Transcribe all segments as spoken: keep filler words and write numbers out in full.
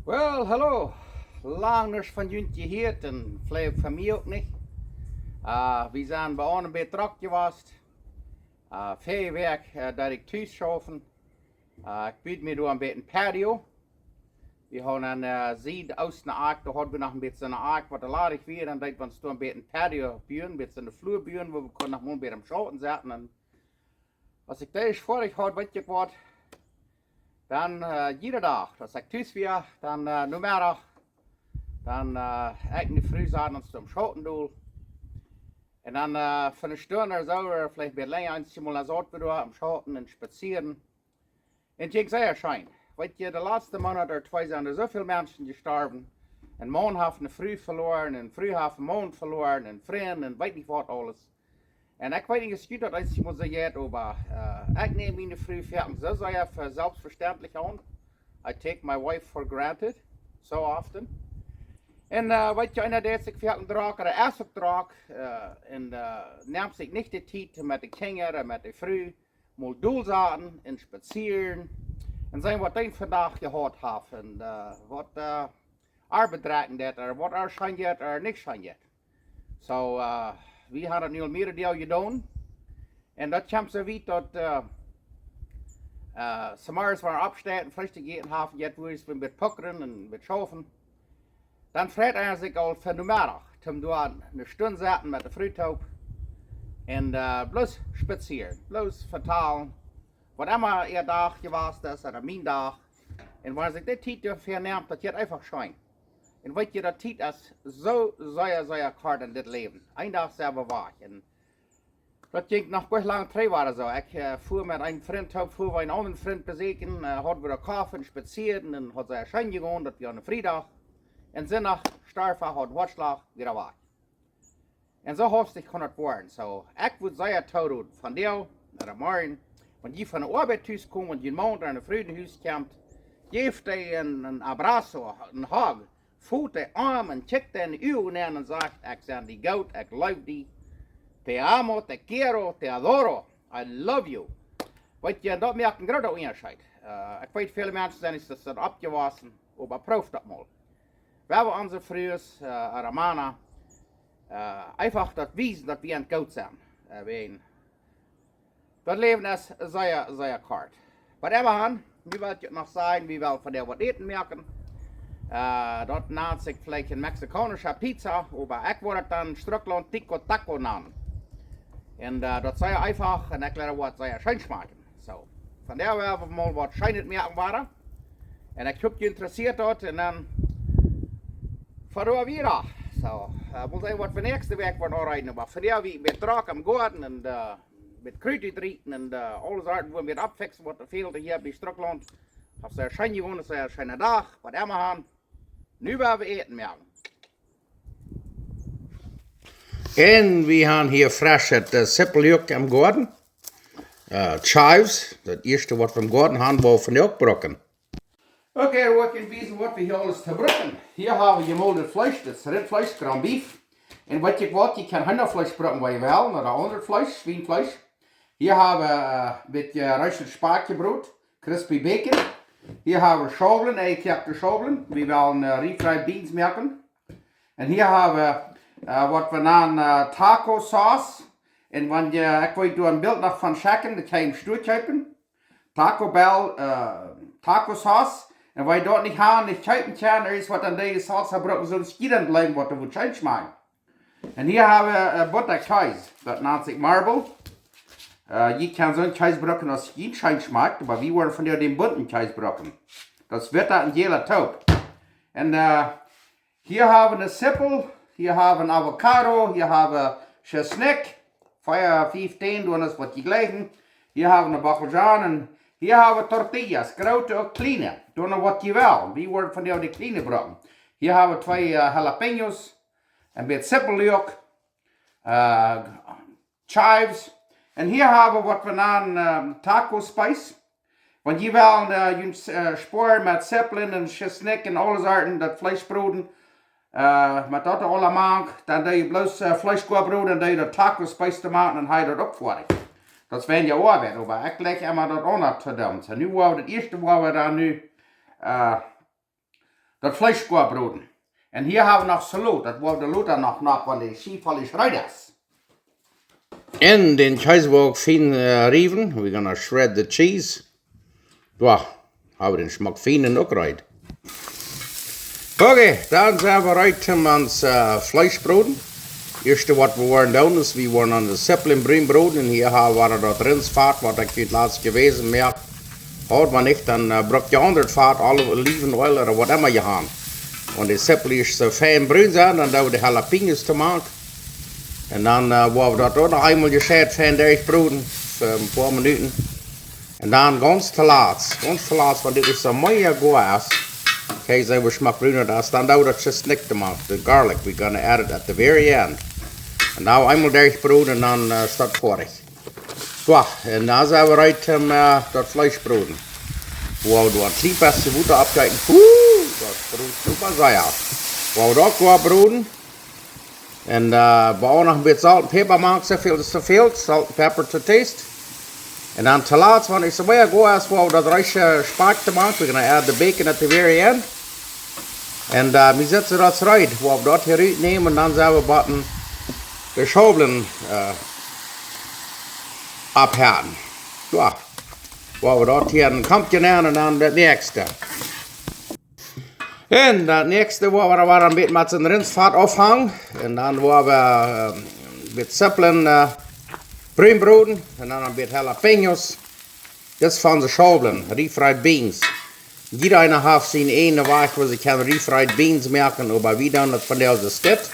Well, hallo. Lang nuscht von junt jehieet un veleicht von mie uk nich. Äh, wie sent bie ons een bät drock jewast. Äh, väl Wäakj, äh, deed ekj tus schaufen. Äh, ekj bud mie doa een bät een patio. Wie hauden aun de Sied Oosten Akj, doa hauden wie noch een bät soone Akj, waut doa ladich wia. Dan deed wie ons doa een bät een patio buen, een bät soone Flua buen, wua wie kunnen noch mol een bät em Schauten sitten. Un aus ekj daut foadich haud, weet jie waut, dan, äh, jieda Dach, aus ekj tus wia, dan, äh, Nomeddach, dan, äh, ekj un de Fru sauten ons em Schauten dol. Un dan, äh, fa eene Stund ooda soo, ooda veleicht een bät lenja, eenjemol dan sauten wie doa em Schauten un spazieren. Un et jinkj sea scheen. Weet jie, de latste Moonat ooda twee sent doa soo väl Menschen jestorwen. Een Maun haft eene Fru veloaren, eene Fru haft eenen Maun veloaren, een Frint, un weet nich waut aules. Un ekj weet nich aus junt daut eenjemol soo jeit, oba, äh, ekj näm miene Fru foaken soo sea fa selfstvestentlich aun. I take my wife for granted so often. Un, äh, weet jie, eena deit sikj foaken drock, ooda es uk drock, äh, un, äh, nemt sikj nich de Tiet met de Kjinja, met de Fru, mol dol saten un spazieren un seenen waut dee vondoag jehaut haft un, äh, waut, äh, ar bedrekjen deit, ooda waut ar scheen jeit, ooda nich scheen jeit. Soo, äh, wie haben daut nu aul mearere Doag jedonen. Un daut kjeem soo wiet daut, äh, äh, zemorjes wie oppstonden, Freestikj jejäten haben, jeit wie een bät puckren un een bät schaufen. Dan freit eena sikj aul fa Nomeddach, toom doa eene Stund sitten met de Fru toop. Un, äh, bloos spazieren, bloos vetalen. Waut emma äa Dach jewast es, ooda mien Dach. Un wan sikj de Tiet doafäa nemt, daut jeit eefach scheen. Un weet jie, de Tiet es soo sea, sea kort en dit Läwen. Een Dach sent wie wajch. Un daut jinkj noch goanich lang trigj wada soo. Ekj, äh, fua met eenen Frint toop, fua wie eenen aundren Frint besieekjen, äh, hauden wie doa Koffe un spazieren un haud sea scheen jegonen, daut wia een Friedach. Un Sindach storf hee, haud Hoatschlach, wia wajch. Un soo haustich kaun daut woaren. Soo, ekj wudd sea toroden, vondoag, ooda morjen, wan jie von de Oabeit tus komen, wan jun Maun ooda Fru no Hus kjemt, jäft dee een, een abrazo, een hug, foot dee aun un kjikjt dee en de Uagen aun un sajcht: "Ekj sie die goot, ekj leew die. Te amo, te quiero, te adoro. I love you." Weet jie, daut moakt een grooten Unjascheet. Äh, ekj weet, väle Menschen sent nich soo oppjewossen, oba prooft daut mol. Wie haben onse Frues, äh, ooda Mana, äh, eefach daut wiesen, daut wie aun goot sent. Äh, wäajen daut Läwen es sea, sea kort. Oba wie haben, wie well ekj noch sajen, wie wellen vondoag waut Äten moaken. Äh, daut nant sikj veleicht eene mexikaunische Pizza, oba ekj wudd daut dan Strucklaunt Tico Taco nanen. Un, äh, daut es sea eefach un ekj jleew, woat sea scheen schmakjen. Soo, vondoag woa wie mol waut Scheenet moaken woaren. Un ekj hop, jie interessieet daut. Un dan vondoag wada. Soo, äh, mol seenen waut wie näakjste Wäakj woaren aunrieten. Oba vondoag wie met Drock em Goaden un, äh, met Krut utrieten un, äh, aule Sorten, wua wie oppfiksen, waut doa fält hia bie Strucklaunt. Haft sea scheen jegonen, sea scheena Dach, waut emma wie haben. Nu woa wie Äten moaken. Un wie haben hia fresch, äh, Sipeljuak em Goaden. Äh, chives, daut ieeschte waut wie em Goaden haben, woa wie uk brucken. Okay, woa ekj junt wiesen waut wie hia aules to brucken. Hia haben wie jemolet Fleesch, daut es Rintfleesch, ground beef. Un weet jie waut, jie kjennen Heenafleesch brucken, waut jie wellen, ooda aundret Fleesch, Schwienfleesch. Hia haben wie, äh, een bät, äh, jereestet Spakj jebrot, crispy bacon. Hia haben wie Schaublen, jekoakte Schaublen. Wie wellen, äh, refried beans moaken. Un hia haben wie, äh, waut wie nanen, äh, Taco Sauce. Un wan jie, ekj well junt een Bilt noch von schekjen, daut jie em Stua kjeepen. Taco Bell, äh, Taco Sauce. Un wan jie daut nich haben, nich kjeepen kjennen, es waut aun dee Sauce brucken, soo aus jie daut jleewen, waut doa woat scheen schmakjen. Un hia haben wie, äh, Botta Kjees. Daut nant sikj Marble. Äh, jie kjennen soon Kjees brucken aus jie scheen schmakjt, oba wie woaren vondoag dän bunten Kjees brucken. Daut es witta un jäla toop. Un, äh, hia haben wie eene Sipel, hia haben wie Avocado, hia haben wie Tschesnikj, fief, fief, tieen, doa es waut jie jleichen. Hia haben wie Bockelzwiebeln, hia haben wie Tortillas, groote un kjliene, doa waut jie wellen. Wie woaren vondoag de kjliene brucken. Hia haben wie twee, äh, Jalapeños, een bät Sipeljuak, äh, chives. Un hia haben wie waut wie nanen, ähm, Taco Spice. Wan jie wellen, äh, junt, äh, spoaren met Sipel un Tschesnikj un aule Sorten, daut Fleesch broden, äh, met daut aula mank, dan doo jie bloos, äh, Fleesch goa broden un doo jie daut Taco Spice doa mank un dan hab jie daut uk foadich. Daut es weinja Oabeit, oba ekj jlikj emma daut aundasch to doonen. Soo, nu woa wie daut ieeschte, woa wie dan nu, äh, daut Fleesch goa broden. Un hia hab wie noch Salot, daut woa wie lota noch, noch von de Schiefel is reed es. Un dän Kjees woa wie fien, äh, riewen. We're gonna shred the cheese. Jo, hab wie dän Schmack fien uk reed. Okay, dan sent wie reed om ons, äh, Fleesch broden. Ieeschte waut wie woaren doonen es, wie woaren aun de Zippel brun broden. Un hia hab wie daut Rintsfat, waut ekj junt latst jewäsen, mea haud wie nich, dan, äh, bruck jie aundret Fat, Olive, Olivenöl ooda waut emma jie haben. Wan de Zippel es soo fien brun sent, dan doo wie de Jalapeños doamank. Un dan, äh, woa wie daut uk noch eemol jescheit fien derchbroden fa een poa Minuten. Un dan gaunz toolatst, gaunz toolatst, wan dit es soo mea goa es, okay, see wie Schmack bruner es, dan doo wie daut Tschesnikj doamank, the garlic, we're gonna add it at the very end. Un dan eemol derchbroden un dan, äh, es daut foadich. Jo, un dan sent wie reed om, äh, daut Fleesch broden. Woa wie een kjlien bät Wota oppjeeten. Huh, daut brodt super sea. Woa wie daut goa broden. Un, äh, woa wie noch een bät Solt un Päpa mank, soo väl es soo väl. Salt and pepper to taste. Un dan toolatst, wan et soo sea goa es, woa wie daut reischte Spakj doamank, we're gonna add the bacon at the very end. Un, äh, wie setten daut reed, woa wie daut hia rutnämen un dan sent wie bie de Schaublen, äh, aufhäten. Jo, woa wie daut hia een Kommkje nämen un dan daut näakjste. Un daut näakjste woa wie, woa wie een bät met sien Rintsfat aunfangen. Un dan woa wie, äh, met Zippel, äh, brun broden. Un dan een bät Jalapeños. Dit es von de Schaublen, refried beans. Jieda eena haft sienen eenen Wajch, woo see kjennen refried beans moaken, oba wie doonen daut von dise Städ.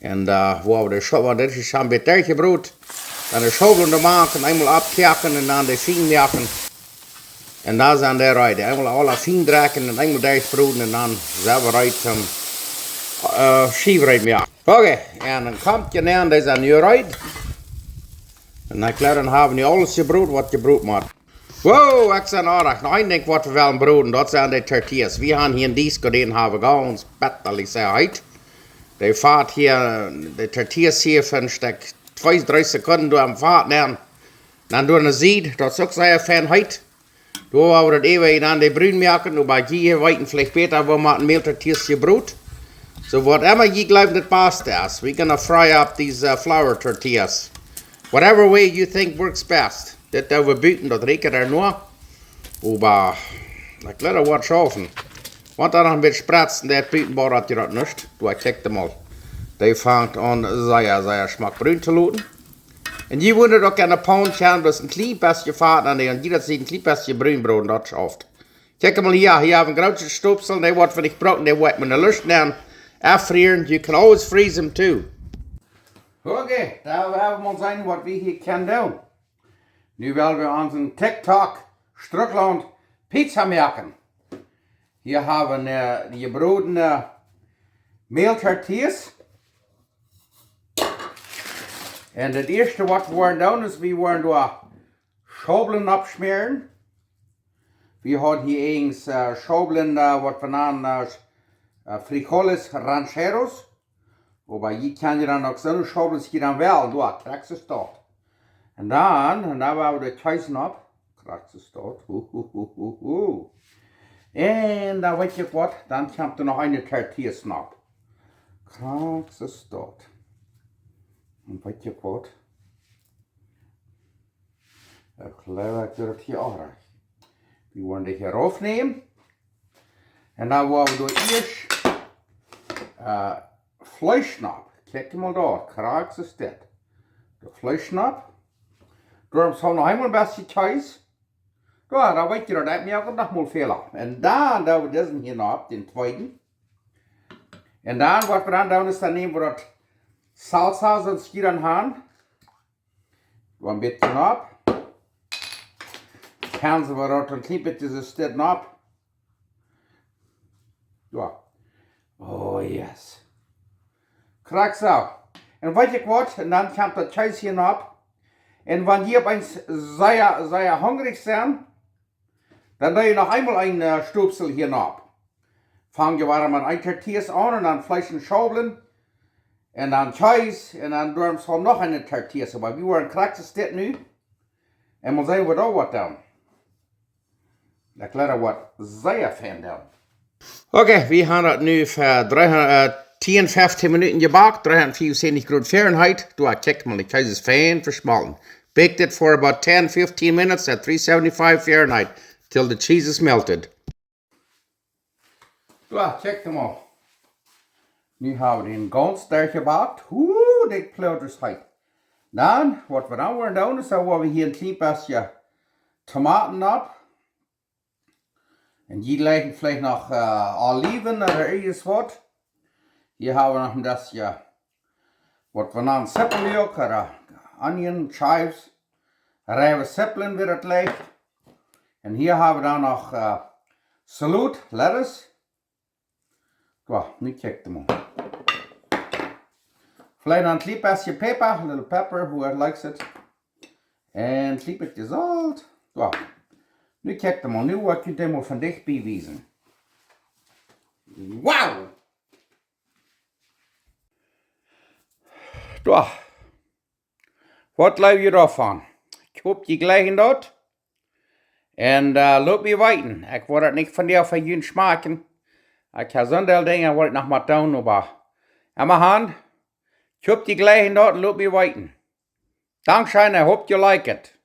Un, äh, woa wie de Schau-, wan dit es een bät derchjebrot, dan de Schaublen doamank un eemol aufkoaken un dan de fien moaken. Un dan sent dee reed. Eemol aule fien drekjen un eemol derchbroden un dan sent wie reed om, äh, Schiew reed moaken. Okay, un dan Kommkje nämen, dee sent nu reed. Un ekj jleew, dan hab wie nu aules jebrot, waut jebrot mott. Wow, ekj sie oajch. Noch een Dinkj, waut wie wellen broden, daut sent de Tortillas. Wie haben hia een Disk, dän hab wie gaunz betalich sea heet. Dee Fat hia, de Tortillas hia fa een Stekj twee, dree Sekunden doa em Fat nämen. Dan doa ne Sied, daut es uk sea fien heet. Doa woa wie daut äwa dan de brun moaken, oba jie weeten veleicht bäta, woo met Mäl Tortillas jebrot. Soo, waut emma jie jleewen daut baste es. We're gonna fry up these, uh, flour tortillas. Whatever way you think works best. Dit doo wie buten, daut rieekjt doa no. Oba, ekj jleew daut woat schaufen. Wan doa noch een bät Spretz en daut buten, woat daut nuscht. Doa, kjikj mol. Dee fangt aun sea, sea schmock brun to loten. Un jie wudden uk aun de Paun kjennen, daut een kjlien bät Fat aun de, un jie daut een kjlien bät brun broden, daut schauft. Kjikj mol hia, hia hab wie een grootet Stopsel, dee woat wie nich brucken, dee woa wie enne Luscht nämen. Auffrieren, you can always freeze them too. Okay, dan woa wie mol seenen, waut wie hia kjennen doonen. Nu well wie onse TikTok Strucklaunt Pizza moaken. Hia hab wie, äh, de jebrodne Mäl Tortillas. Un daut ieeschte, waut wie woaren doonen, es, wie woaren doa Schaublen oppschmäaren. Wie haben hia eent, äh, Schaublen, äh, waut wie nanen, äh, äh, frijoles rancheros. Oba jie kjennen dan uk soone Schaublen hia dan wellen, doa, krakjt soo es daut. Un dan, un dan woa wie de Kjees nopp. Krakjt soo es daut. Hu, hu, hu, hu, hu. Un dan weet jie waut, dan kjemt doa noch eene Tortillas nopp. Krakjt soo es daut. Un weet jie waut? Ekj jleew, ekj doo daut hia uk rajcht. Wie woaren dee hia rauf nämen. Un dan woa wie doa ieescht, äh, Fleesch nopp. Kjikj mol doa, krakjt soo es dit. De Fleesch nopp. Doa hab wie noch eemol een bät Kjees. Jo, dan weet jie daut, daut moakt noch mol väl. Un dan doo wie disen hia nopp, dän tweeden. Un dan, waut wie dan doonen, es dan näm wie daut Salsa, soo aus jie dan haben. Doa een bät nopp. Kjenn wie daut een kjlien bät soo dit nopp. Jo. Oh, yes. Krakjt soo. Un weet jie waut? Un dan kjemt daut Kjees hia nopp. Un wan jie opp eemol sea, sea hungrich sent, dan doo jie noch eemol een, äh, Stopsel hia nopp. Fang jie wada met een Tortillas aun un dan Fleesch un Schaublen. Un dan Kjees un dan doa es noch eene Tortillas. Oba wie woaren krakjt soo dit nu. Un mol seenen, waut doa woat dan. Ekj jleew daut woat sea fien dan. Okay, wie haben daut nu fa dreehundat, äh, tieen, feftieen Minuten jebakt, dreehundat fiewunzwanzich Grad Fahrenheit. Du, kjikj mol, de Kjees es fein veschmolten. Baked it for about ten, fifteen minutes at three seventy-five Fahrenheit till the cheese is melted. Du, kjikj mol. Nu haben wie dän gaunz derchjebakt. Huh, de Plot es heet. Dan, waut wie dan woaren doonen, es, dan woa wie hia een kjlien bät Tomaten opp. Un hia jlikj veleicht noch, äh, Oliven ooda irjent waut. Hia haben wie noch een bät, waut wie nanen Sipeljoakj ooda onion chives. Reiwe Siplen woat daut leicht. Un hia haben wie dan noch, äh, Sellerie, lettuce. Wow, nu kjikj mol. Veleicht een kjlien bät Pepa, a little pepper, who likes it. Un kjlien bät Solt. Wow. Nu kjikj mol, nu woa ekj junt mol von dicht bie wiesen. Wow! Doa. Waut jleew jie doavon? Ekj hop, jie jlikjen daut. Un, äh, lot mie weeten. Ekj woa daut nich von dee von junt schmakjen. Ekj hab soon Deel Dinja, waut ekj noch mott doonen, oba emmahan, ekj hop, jie jlikjen daut, lot mie weeten. Dankscheen, I hope you like it.